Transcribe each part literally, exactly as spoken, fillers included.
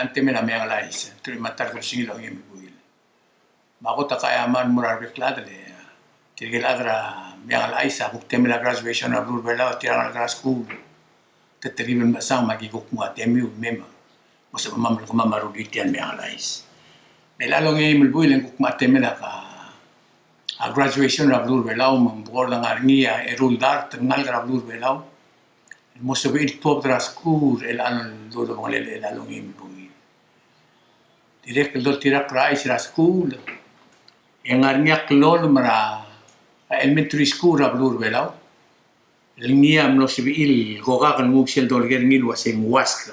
ng temel a Meang el Chais, teruich me a ta el kebesengil a ongeuid me a buil. Me a kot a kaia a mla mo er a rebek el chad el, tirke el chad er a Meang el Chais a kuk temel a graduation er a beluu er a Belau, tirang el ngar er a skuul. Te telkib el mechesang me aki kuk mo temel, me mei me sebechemam el kemam a rullii tia el Meang el Chais. Me a ongeuid me a buil e ng kuk mo temel a ka, a graduation er a beluu er a Belau, me ng bekord a ngar er ngii a eru el dart el ngalek er a beluu er a Belau el mo sebechir el tuobed er a skuul er chelecha el doubelii el ongeuid me a buil. Dirrek el doltirakl er a chais er a skuul, e ng ngar er ngii a klolem er a elementary school er a beluu er a Belau el ngii a mlo sebechir el kokak el nguu sel dolekoi er ngii el ua se ng WASC.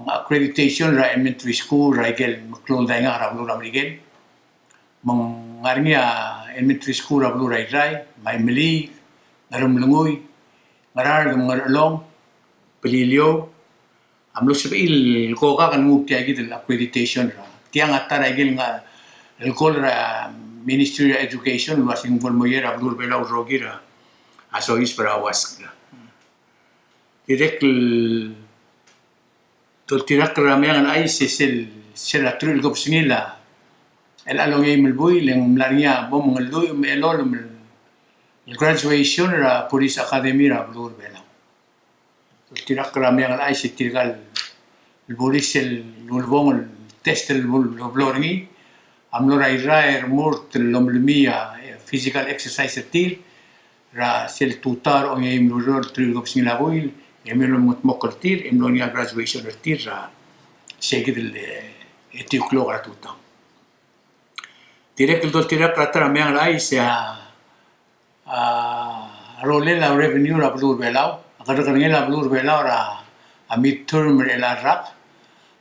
Accreditation er a elementary school er a ikel meklou el daingak er a beluu er a Merikel. Me ng ngar er ngii a elementary school er a beluu er a Irrai, me a Imeliik, Ngeremlengui, Ngaraard, Ngerchelong, Beliliou, a mlo sebechir el kokak el nguu tia kid el accreditation er a. Tiang a ta er a ikel ngar el goal er a Ministry of Education el ua se ng bo lemoier a beluu er a Belau el rokir a soiseb er a WASC. Dirrek el doltirakl er a Meang el Chais e sel, sel a teruich el kebesengil a chelecha el ongeuid me a buil e ng mla er ngii a bo mngelluich me a elolem el graduation er a Police Academy er a beluu er a Belau. Doltirakl er a Meang el Chais e tirka el bulis el ulebongel el test el blo, blo er ngii a mlo er a Irrai e remurt el omelemii a physical exercise er tir er a sel tutau er a ongeuid me a ureor el teruich el kebesengil a buil, e mlo mengetmokl er tir, e mlo er ngii a graduation er tir er a se kid el, e, etiu el klok er a tutau. Dirrek el doltirakl er a ta er a Meang el Chais e a, a rolel a revenue er a beluu er a Belau, a kerrekerngel a beluu er a Belau er a, a midterm er chelecha el rak,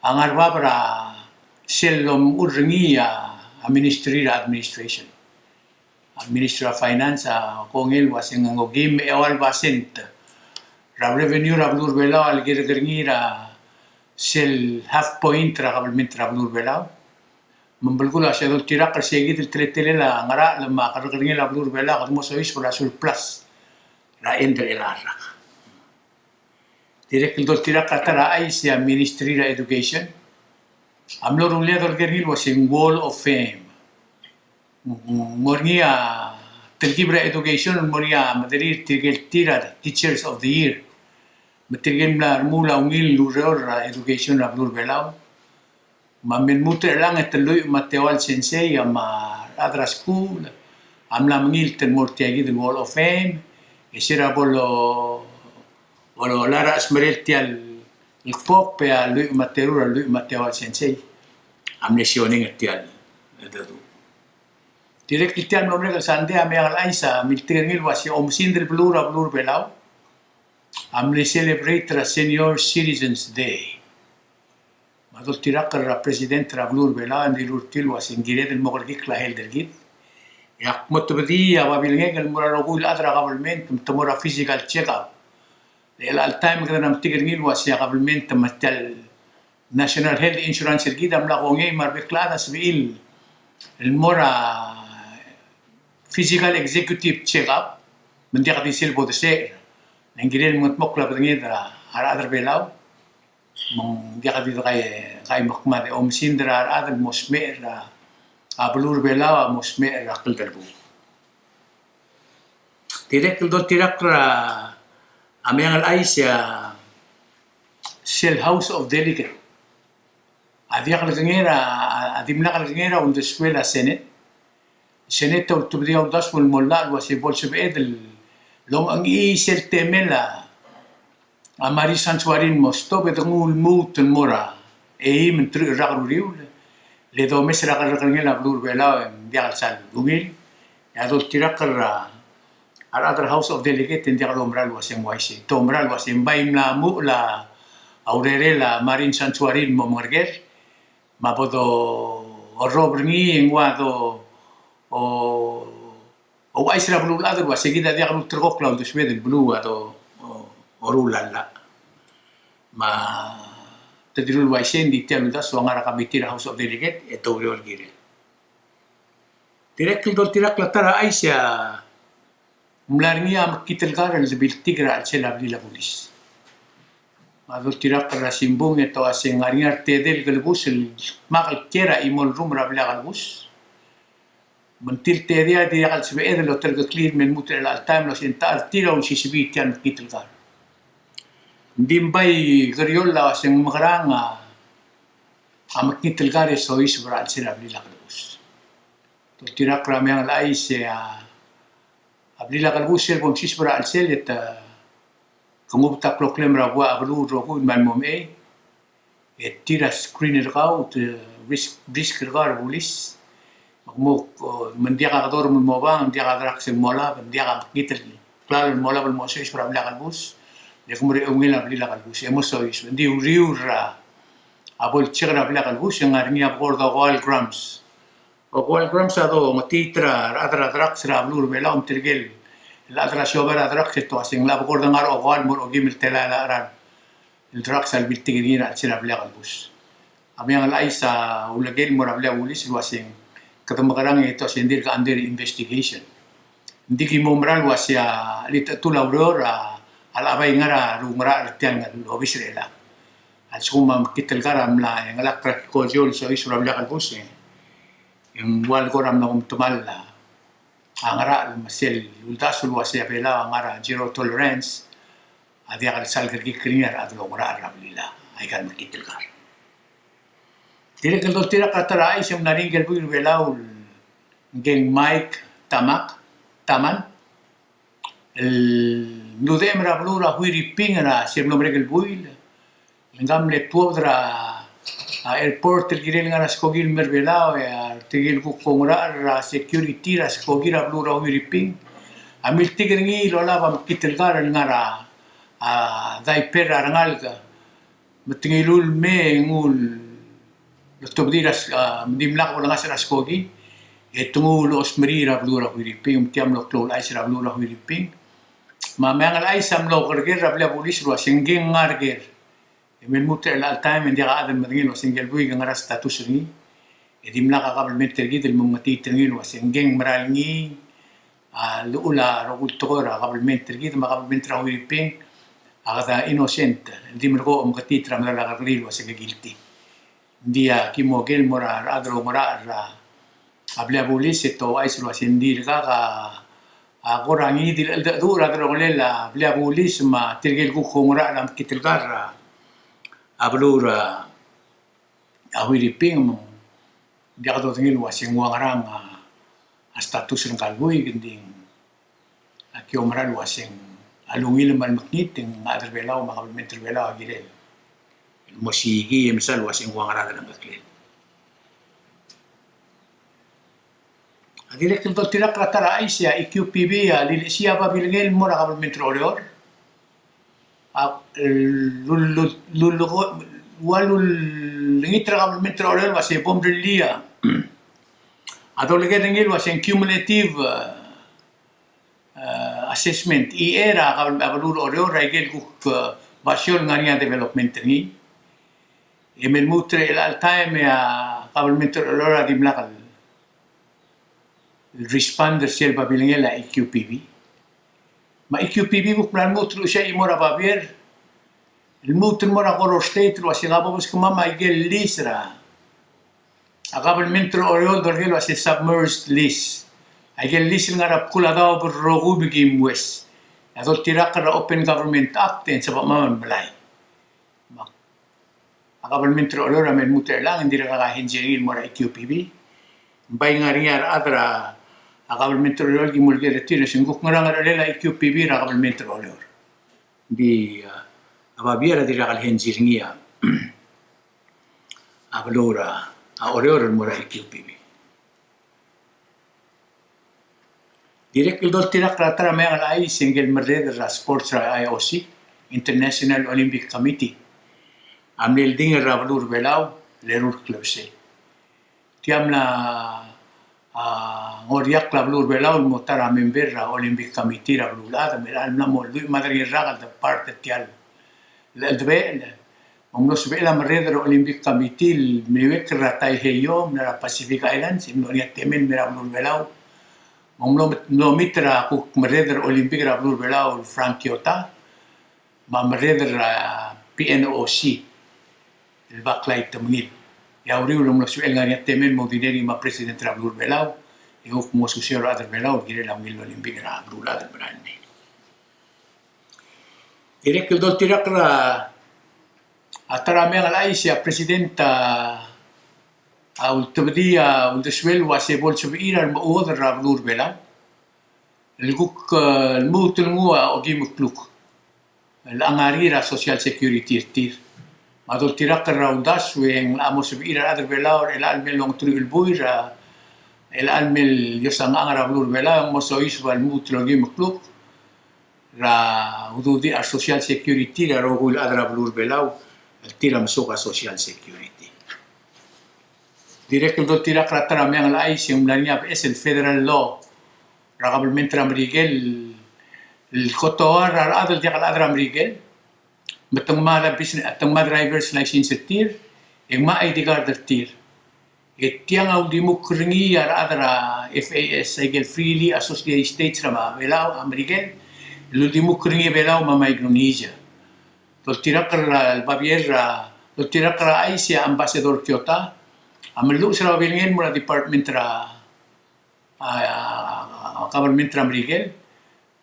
a ngar er a bab er a sel lomechur er ngii a, a Ministry er a Administration. A Ministry of Finance a kongei el ua se ng okeim me a eua el basent er a revenue er a beluu er a Belau a lekerrekerngii er a sel half point er a kabelment er a beluu er a Belau. Me ng belkul a se doltirakl er se kid el teletelel a ngerachel me a kerrekerngel a beluu er a Belau a kede mo soiseb er a surplus er a end er chelecha el rak. Dirrek el doltirakl er a ta er a chais e a Ministry er a Education a mlo rullii a dolekoi er ngii el ua se ng Wall of Fame. Ng mo er ngii a telkib er a education el mo er ngii a mederir tirke el tir a Teachers of the Year. Me tirke el mla remuul a ungil el ureor er a education er a beluu er a Belau. Me a mle lmuut er chelechang e te lluich me a teua el sensei a me a rechad er a skuul a mla mengilt el mo er tia kid el Wall of Fame, e se er a bo lo, bo lolai er a chesmerel tia el kbokb e a lluich me a terung er a lluich me a teua el sensei a mle sioning er tia el dedu. Dirrek el tia el mlo merek el sandei a Meang el Chais a miltik er ngii el ua se omesingd el beluu er a beluu er a Belau a mle celebrate er a Senior Citizens Day. Me a doltirakl er a President er a beluu er a Belau a dilu er tir el ua se ng kired el mo kerekikl a health er kid. E ak mo tebedii a babilngek el mo er a rokui el chad er a government me te mo er a physical check-up. Le chelecha el taem e kede mla metik er ngii el ua se a government me tia el National Health Insurance er kid a mla kongei me a rebek el chad a sebechir el mo er a physical executive check-up me ng diak di sel bo desecher. Ng kirel mengetmokl a bedenged er a rechad er a Belau. Me ng diak di kai, kai mekmad e omesingd er a rechad el mo smecher er a beluu er a Belau a mo smecher er a kldei er a buu. Dirrek el doltirakl er a Meang el Chais e a sel House of Delegate a diak lekengei er a, a dimlak lekengei er a uldesuel a Senate. Senate a ultebedii a uldasu el mo llach el ua se bo lsebeched el omechengchii sel temel a, a Marine Sanctuary el mo stop e de nguu el lmuut el mo er a eim el teruich el rak er a uriul. Le domes er a kerrekerngel a beluu er a Belau e ng diak el sal ungil. E a doltirakl er a, a rechad er a House of Delegate e ng diak loumera el ua se ng uaisei. Te oumera el ua se ng bai mla muchel a urerel a Marine Sanctuary el mo mengerker. Me a bo do orrob er ngii e ng ua do o, ouchais er a beluulechad el ua se kid a diak lulterekokl a uldesued el beluu a do o, oruul a llach. Me te dilu el uaisei e ng di tia el uldasu a ngar er a committee er a House of Delegate e te oureor el kirel. Dirrek el doltirakl a ta er a chais e a mla er ngii a mekngit el kar el debiltik er a chelsel a blil a bulis. Me a doltirakl er a simbung e te uase ng ngar er ngii a tedei el kelebus el dmak el kiei er a chimo el rum er a blil a kelebus. Me ng di el tedei a dirkak el sebeched el oterekeklii el me lmuut er chelecha el taem el uase ng techa er tir a ulsiseb er tia el mekngit el kar. Ng di mbai keriol a uase ng mekerang a mekngit el kar e soiseb er a chelsel a blil a kelebus. Doltirakl er a Meang el Chais e a blil a kelebus sel bo msiseb er a chelsel e te kengubet a kloklem er a buai a beluu el rokui me a lmo mechei. E tir a screen er kau, te risk, risk er kau er a bulis. Me ak mo, o, me ng diak a kedorem el mo obang, ng diak a drugs el mo olab, ng diak a mekngit el klalo el mo olab el mo soiseb er a blil a kelebus. Le ke mo er a eungel a blil a kelebus e mo soiseb. Ng di uriul er a bo el check er a blil a kelebus e ng ngar er ngii a bekord a okoal grams. Okoal grams a dongetitei er a rechad er a drugs er a beluu er a Belau, me tirke el chad er a siobai er a drugs e te uase ng locha bekord a ngar er a okoal el mo er a okeim el telael a cheral el drugs a lebiltik er ngii er a chelsel a blil a kelebus. A Meang el Chais a uleker el mo er a blil a bulis el uase ng kede mekerang e te uase ng dirk under investigation. Ng di ki mo mera el uase a chelitechetul a ureor a locha bai ngar er a rengul er tia el obis er chelechang. A lsekum a mekngit el kar a mla chengelakl er a kikojo el soiseb er a blil a kelebus e ng ua el kora mla omtemall a ngerachel me sel uldasu el uase a Belau a ngar er a zero tolerance a diak el sal kerekikl er ngii a rechad el oungerachel er a blil a aika el mekngit el kar. Dirrek el doltirakl er a ta er a chais e ng mla er ngii a ikel buik er a Belau el ngii a Mike Tamak, Taman, el mludechem er a beluu er a Huiriping er a sel mlo merek el buil, el ngka a mle tuobed er a, a, airport el kirel ngar er a skoki el mei er a Belau, e a tirke el kuk oungerachel er a security er a skoki er a beluu er a Huiriping a miltik er ngii el olab a mekngit el kar el ngar er a, a, diaper er a rengalek. Me te ngiluu el mei e nguu el otobedii er a s-, a, dimlak bo lengasech er a skoki, e te nguu el osmerii er a beluu er a Huiriping, me tia mlo klou el chais er a beluu er a Huiriping. Me a Meang el Chais a mlo oker er a blil a bulis el uase ng keng ngar er ker. E me lmuut er chelecha el taem e ng diak a chad el medengei el uase ngikel buik e ngera status er ngii. E dimlak a kabelment er kid el mo mengetiit er ngii el uase ng keng mera el ngii, a llechul a rokui el tekoi er a kabelment er kid me a kabelment er a Huiriping a kede innocent el di merekong e meketiit er a medal a kerrekeriil el uase ke guilty. Ng di a ki mo oker el mo er a rechad el oungerachel er a blil a bulis e te ouchais el uase ng dirkak a, a kora ngii di el cheldecheduch er a delongelel a blil a bulis me tirke el kuk oungerachel a mekngit el kar er a beluu er a a Huiriping me ng diak dodengei el uase ng ua ngerang a, a status er ngka el buik, ng di a ki oumera el uase ng a lungil me a lemekngit e ng a chad er a Belau me a kabelment er a Belau a kirel el mo siikii e mesa el uase ng ua ngera a delengcheklel. A dirrek el doltirakl er a ta er a chais e a E Q P B a lilechesii a babilngel el mo er a kabelment er a Oreor. A, lul-, lul-, lul-, ua lullengit er a kabelment er a Oreor el uase bo mrellii a, a dolekoi er ngii el uase ng cumulative, a, a, assessment, E A er a kabel-, a beluu er a Oreor er a ikel kuk, a, basio el ngar er ngii a development er ngii. E me lmuut er chelecha el taem e a kabelment er a Oreor a dimlak el respond er sel babilngel a E Q P B. Me a E Q P B kuk mla lmuut el luchesii a chimo er a babier, lmuut el mo er a Koror State el uase ka bo beskemam a ikel lease er a, a kabelment er a Oreor el dolekoi el uase submerged lease. A ikel lease el ngar er a bkul a daob el rokui me kim ues. A doltirakl er a Open Government Act e ng sebechemam el melai. Me a kabelment er a Oreor a me lmuut er chelechang e ng dirkak a henzi er ngii el mo er a E Q P B. Ng bai ngar er ngii a rechad er a kabelment er a Oreor el ki muleker er tir el uase ng kuk ngerang a ngerchelel a E Q P B er a kabelment er a Oreor. Ng di, a, a babier a dirkak el henzi er ngii a, a beluu er a, a Oreor el mo er a E Q P B. Dirrek el doltirakl er a ta er a Meang el Chais e ngikel merreder er a sports er a I O C, International Olympic Committee, a mle oldingel er a beluu er a Belau el eru el klebesei. Tia mla, a, ngoriakl a beluu er a Belau el mo ta er a member er a Olympic Committee er a beluulechad, me a mla mo lluich me a tang el rak el depart er tia el el cheldebechel. Me ng mlo sebechel a merreder er a Olympic Committee el mliuekl er a Taiheio, mla er a Pacific Islands, e mlo er ngii a temel el mei er a beluu er a Belau. Me ng mlo, mlo meet er a kuk merreder er a Olympic er a beluu er a Belau el Frank Kyota. Me a merreder er a, P N O C el Baklai Temengil. E a uriul e ng mlo sebechel ngar er ngii a temel el mo dirrek er ngii me a President er a beluu er a Belau, e kuk mo osisiu er a rechad er a Belau el kirel a ungil lolimbik er a beluulechad el merael mei. Dirrek el doltirakl er a ta er a meang el chais e a President a, a ultebedii a uldesuel el uase bo lsebechir a remechuodel er a beluu er a Belau el kuk, eh, lmuut el nguu a okim el kluk el ngar er ngii er a Social Security er tir. Me a doltirakl er a uldasu e ng mo sebechir a rechad er a Belau er chelecha el mei el ongeteruich el buil er a, chelecha el mei el iosang er a beluu er a Belau e ng mo soiseb a lmuut el okim el kluk er a ududir a Social Security er a rokui el chad er a beluu er a Belau el tir a mesuk a Social Security. Dirrek el doltirakl er a ta er a meang el chais e ng mla er ngii a beches el federal law er a kabelment er a Merikel el kotoar er a rechad el diak el chad er a Merikel me te ngmai a business, te ngmai a driver's license er tir, e ngmai a I D card er tir. E tiang a uldimukl er ngii a rechad er a F A S, aike el Freely Associated States er a Belau, a Merikel, el uldimukl er ngii a Belau me a Micronesia. Doltirakl er a babier, a, doltirakl er a chais e a Ambassador Kyota a melluches er a babilngel el mo er a department er a, a, a, a government er a Merikel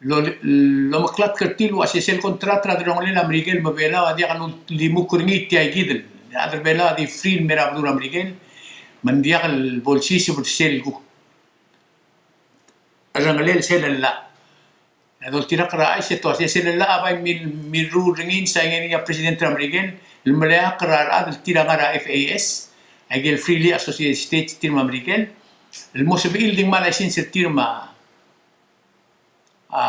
el, el omeklatk er tir el uase sel contract er a delongelel a Merikel me a Belau a diak el uldimukl er ngii tia ikid el chad er a Belau a di free el mei er a beluu er a Merikel me ng diak el bo lsiseb er sel kuk cherrengelel sel llach. E a doltirakl er a chais e te uase sel llach a bai mil, mirruul er ngii e sain er ngii a President er a Merikel el meleakl er a rechad el tir a ngar er a F A S, aike el Freely Associated States er tir me a Merikel, el mo sebechir el di ngmai a license er tir me a, a,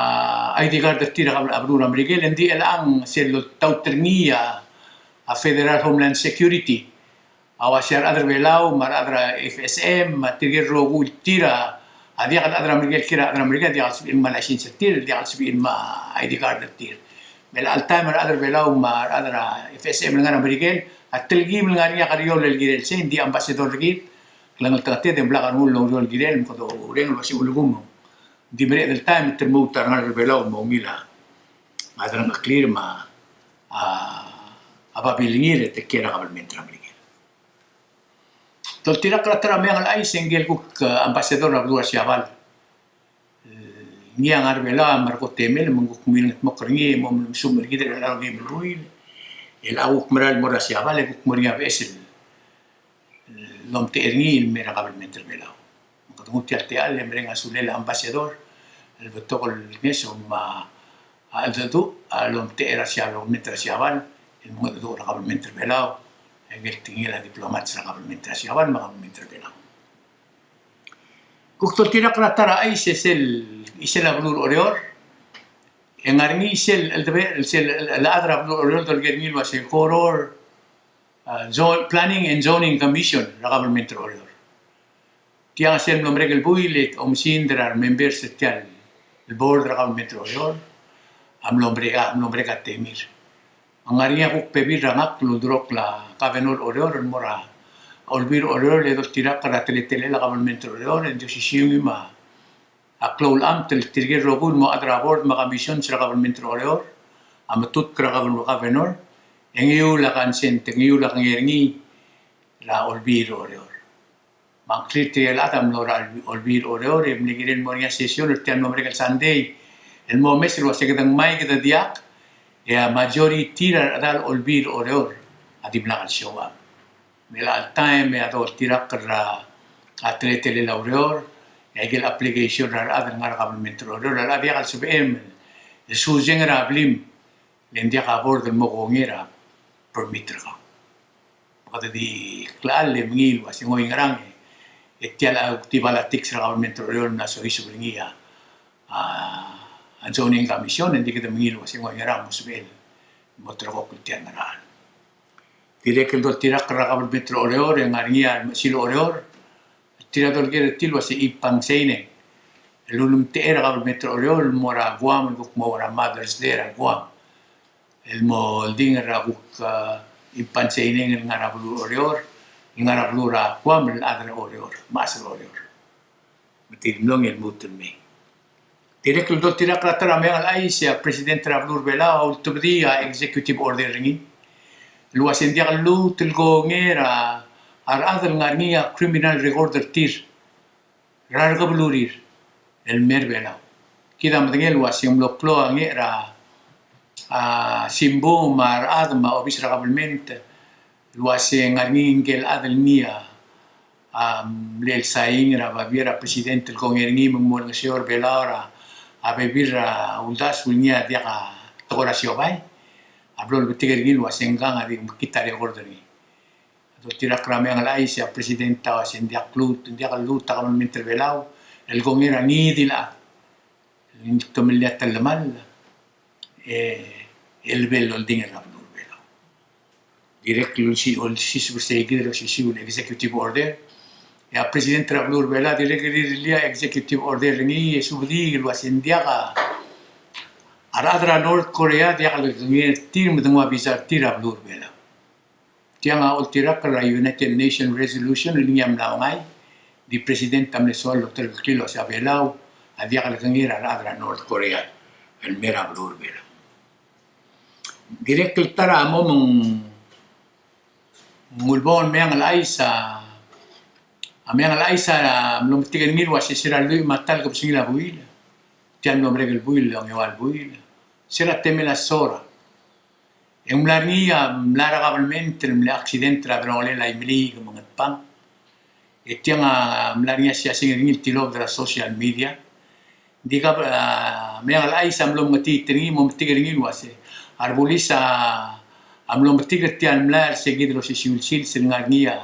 I D card er tir er a beluu er a Merikel, e ng di chelechang sel lotaut er ngii a, a Federal Homeland Security a uase a rechad er a Belau me a rechad er a F S M me tirke el rokui el tir a diak el chad er a Merikel, tir a chad er a Merikel a diak el sebechir el ngmai a license er tir, diak el sebechir el ngmai a I D card er tir. Me chelecha el taem a rechad er a Belau me a rechad er a F S M el ngar er a Merikel a telkib el ngar er ngii a kerior el kirel sei, ng di ambassador er kid, klengeltengat e ng blak a rengul el oureor el kirel, me kede oureng el uase ulekum ng di mereched el taem e te lmuut a rengar er a Belau el mo ungil a, a delengcheklir me a, a babilngir e te kiei er a kabelment er a Merikel. Doltirakl er a ta er a meang el chais e ngike el kuk, eh, ambassador er a beluu er a Siabal. Eh, ngii a ngar er a Belau a mla er a kot el temel me ng kuk milengetmokl er ngii e mo mesumech er kid er chelecha el okeim el ruil el a kuk merael el mo er a Siabal e kuk mo er ngii a beches el, eh, el omtechei er ngii el mei er a kabelment er a Belau. Me kede nguu tia el techall e mereng a sulel a ambassador el betok el ngeso me a cheldecheduch el omtechei er a Siabal, kabelment er a Siabal, el mengedecheduch er a kabelment er a Belau, aike el tekingel a diplomats er a kabelment er a Siabal me a kabelment er a Belau. Kuk doltirakl er a ta er a chais e sel, chisel a beluu er a Oreor, e ng ngar er ngii sel, el debe, sel, el, el chad er a beluu er a Oreor el dolekoi er ngii el uase Koror, a, Zon-, Planning and Zoning Commission er a kabelment er a Oreor. Tiang a sel mlo merek el buil e te oumesingd er a remembers er tia el board er a kabelment er a Oreor a mlo merek a, mlo merek a temir. Me ng ngar er ngii a kuk bebil er a ngakl el uldurokl a governor er a Oreor el mo er a Olbiil er a Oreor e doltirakl er a teletelel a kabelment er a Oreor e ng di osisiu ngii me a klou el amt el tirke el rokui el mo chad er a board me a commissions er a kabelment er a Oreor a metutk er a governor, governor, e ngiul a consent, e ngiul a kengei er ngii er a Olbiil er a Oreor. Me a ngklir tirke el chad a mlo er a Olbiil er a Oreor e mle kirel el mo er ngii a session er tia el mlo merek el Sunday el mo omes el uase kede ngmai kede diak, e a majority er a rechedal Olbiil er a Oreor a dimlak el show up. Me chelecha el taem e a doltirakl er a teletelel a ureor, e aike el application er a rechad el ngar er a kabelment er a Oreor, a rechad a diak el sebechem el suseng er a blim, le ng diak a board el mo kongei er a permit er kau. Me kede di klechall e mengiil el uase ng oingerang e tia el kuk di politics er a kabelment er a Oreor el mla soiseb er ngii a, a, a zoning commission, e ng di kede mengiil el uase ng oingerang el mo sebechel el mo ulterekokl tia el ngerang. Dirrek el doltirakl er a kabelment er a Oreor, e ng ngar er ngii a Mechesil Oreor, tir a dolekoi er tir el uase Ibpang Seineng el ulemtechei er a kabelment er a Oreor el mo er a Guam, el kuk mo er a Mother's Day er a Guam. El mo oldingel er a kuk, a, Ibpang Seineng el ngar er a beluu er a Oreor, el ngar er a beluu er a Guam el chad er a Oreor, mechas er a Oreor. Me te di mlong e lmuut el mei. Dirrek el doltirakl er a ta er a meang el chais e a President er a beluu er a Belau a ultebedii a executive order er ngii el uase ng diak el lmuut el kongei er a rechad el ngar er ngii a criminal record er tir er a rekebelurir el mei er Belau. Kid a medengei el uase ng mlo klou a ngecher a, a, simbung me a rechad me a obis er a kabelment el uase ng ngar er ngii ngike el chad el ngii a, a, mle sain er a babier er a president el kongei er ngii me ng mo olengeseu er Belau er a, a bebil er a uldasu el ngii a diak a tekoi er a siobai. A blo lebetik er ngii el uase ng kang a di mekngit a record er ngii. A doltirakl er a Meang el Chais e a president a uase ng diak lmuut, ng diak lmuut a kabelment er Belau el kongei er a ngii di el chad el tomellii a telemall e, el bo loldingel er a beluu er Belau. Dirrek el olsi-, olsiseb er seikid el osisiu el executive order. E a president er a beluu er Belau a dirrek el rirellii a executive order er ngii e subedii el uase ng diak a, a rechad er a North Korea a diak lekengei er tir me denguu a visa er tir er a beluu er Belau. Tiang a oltirakl er a United Nations Resolution el ngii a mla mengai, di president a mle soal el oterkeklii el uase a Belau a diak lekengei er a rechad er a North Korea el mei er a beluu er Belau. Dirrek el ta er a mo me ng ulebongel Meang el Chais a, a Meang el Chais a mlo metik er ngii el uase se er a lluich me a ta el kebesengil a buil, tia el mlo merek el buil, ongeua el buil, se er a temel a Sora. E ng mla er ngii a mlai er a kabelment el mle accident er a delongelel a Imeliik me a Ngatpang. E tiang a mla er ngii a siasing er ngii el tilobed er a social media. Ng di kab-, a, Meang el Chais a mlo mengetiit er ngii, mo metik er ngii el uase a rebulis a, a mlo metik er tia el mlai er seikid el osisiu el sils el ngar er ngii a,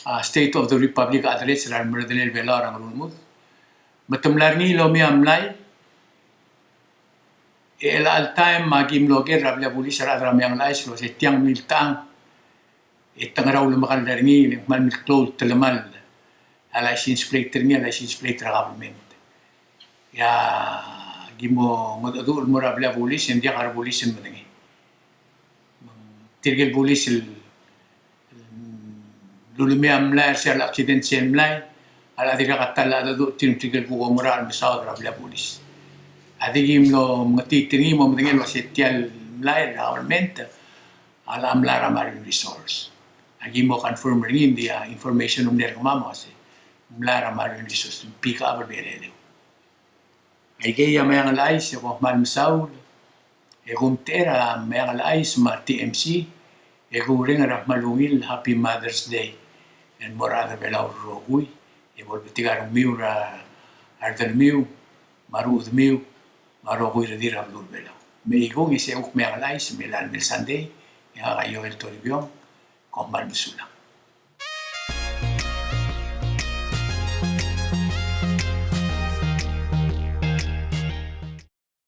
a, State of the Republic Address er a remerredelel Belau er a Ngerulmud. Me te mla er ngii el omii a mlai, e chelecha el taem me aki mlo oker er a blil a bulis a rechad er a Meang el Chais el uase tiang miltechang e te ngera ulemekall er ngii, e ng kmal milklou el telemall a license plate er ngii, a license plate er a kabelment. E aki mo mengedecheduch el mo er a blil a bulis, e ng diak a rebulis el medengei. Tirke el bulis el lulemii a mlai er se el accident sel mlai, a locha dirkak a ta el locha decheduch tir me tirke el kuk oungerachel el mesaod er a blil a bulis. A di ki mlo mengetiit er ngii mo medengei el uase tia el mlai er a kabelment a locha mlai er a Marine Resource. Aki mo confirm er ngii, ng di a information el mle er kemam a uase mlai er a Marine Resource, ng pick up er a beleleu. Aikei a Meang el Chais, e kom kmal mesaul, e kumtechei er a Meang el Chais me a T M C, e kureng er a kmal ungil Happy Mother's Day el mo er a rechad er a Belau el rokui, e bo lebetik a rengmiu er a redermiu, me a rechedemiu, me a rokui el redil er a beluu er a Belau. Me ikung e se kuk Meang el Chais, me a lmei el Sunday, e ngak a Joel Toribiong, kom kmal mesulang.